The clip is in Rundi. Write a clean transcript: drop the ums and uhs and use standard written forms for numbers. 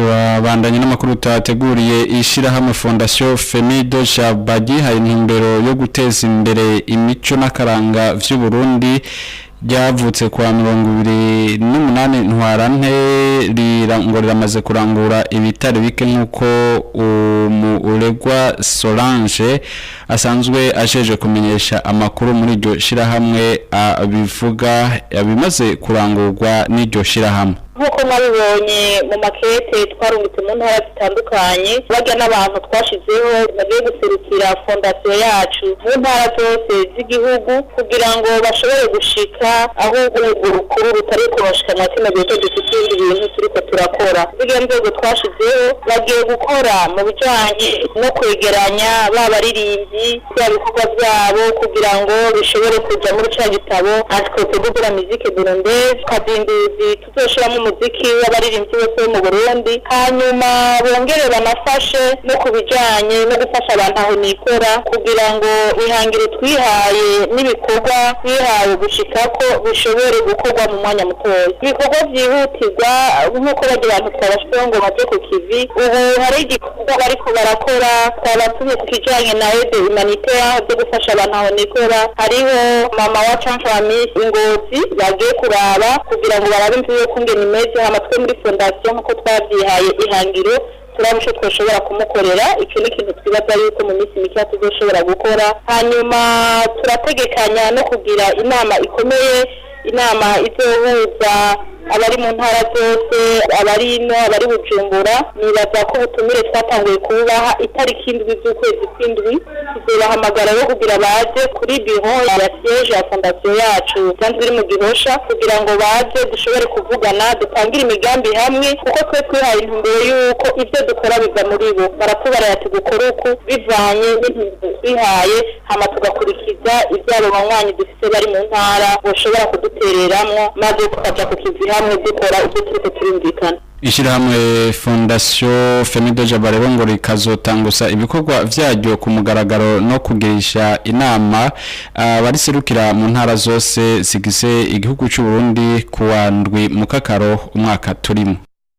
Turabandanya n'amakuru twateguriye. Ishyirahamwe Fondation Femido Jabagi hari intumbero yo guteza imbere imico n'akaranga vy'u Burundi, ryavutse kwa 28 Ntwarante, ngo riramaze kurangura ibitari bike, nk'uko umuregwa Solange asanzwe ajeje kumenyesha amakuru muri iryo shirahamwe abivuga, bimaze kurangurwa n'iryo shirahamwe. Nk'uko mwabibonye mu makete twarungitse mu ntara zitandukanye, bajya n'abantu twashizeho bagiye guserukira fondation yacu mu ntara zose z'igihugu, kugira ngo bashobore gushika aho urwego rukuru rutari kurashika kino gihe cyo dufite ibindi bintu turiko turakora. Ziriya nzego twashizeho bagiye gukora mu bijanye no kwegeranya ba baririmbyi, bya bikorwa byabo, kugira ngo bishobore kuja muri ca gitabo Encyclopédie de la musique burundaise, kazinduzi tuzoshiramo umuziki w'abaririmbyi bose bo mu Burundi. Hanyuma bongere banafashe no ku bijanye no gufasha abantu aho nikora, kugira ngo ihangiro twihaye n'ibikorwa twihaye gushikako bishobore gukorwa mu mwanya mutoya. Ibikorwa byihutirwa, nk'uko bajya abantu twabashizeho ngo baje ku kivi, ubu hari igikorwa bariko barakora, twabatumye ku kijanye na aide humanitaire byo gufasha abantu aho nikora. Hariho mama wa Canfami Ingozi bagiye kuraba kugira ngo barabe inzu yo kungena imeze. Hama twe muri fondation, nk'uko twavyihaye ihangiro, turaba ico twoshobora kumukorera. Ico ni ikintu twibaza yuko mu minsi mikeya tuzoshobora gukora. Hanyuma turategekanya no kugira inama ikomeye, inama izohuza abari mu ntara zose, abari ino, abari Bujumbura. Nibaza ko ubutumire twatanguye kububaha itariki 7 z'ukwezi kw'indwi. Tuzobahamagara rero kugira baze kuri bureau ya siège ya fondation yacu isanzwe iri mu Gihosha, kugira ngo baze dushobore kuvugana, dutangire imigambi hamwe, kuko twe twihaye intumbero y'uko ibyo dukora biva muri bo. Baratubarira ati gukora uku bivanye n'intumbero twihaye, hama tugakurikiza ibyabo banywanyi dufite bari mu ntara boshobora kudutereramwo, maze tukaja ku kivi hamwe dukora ibyo turiko turumvikana. Ishyirahamwe Fondation Femido Jabarero ngo rikazotanguza ibikorwa vyaryo ku mugaragaro no kugirisha inama abariserukira mu ntara zose zigize igihugu cy'u Burundi kuwa 7 Mukakaro umwaka turimo.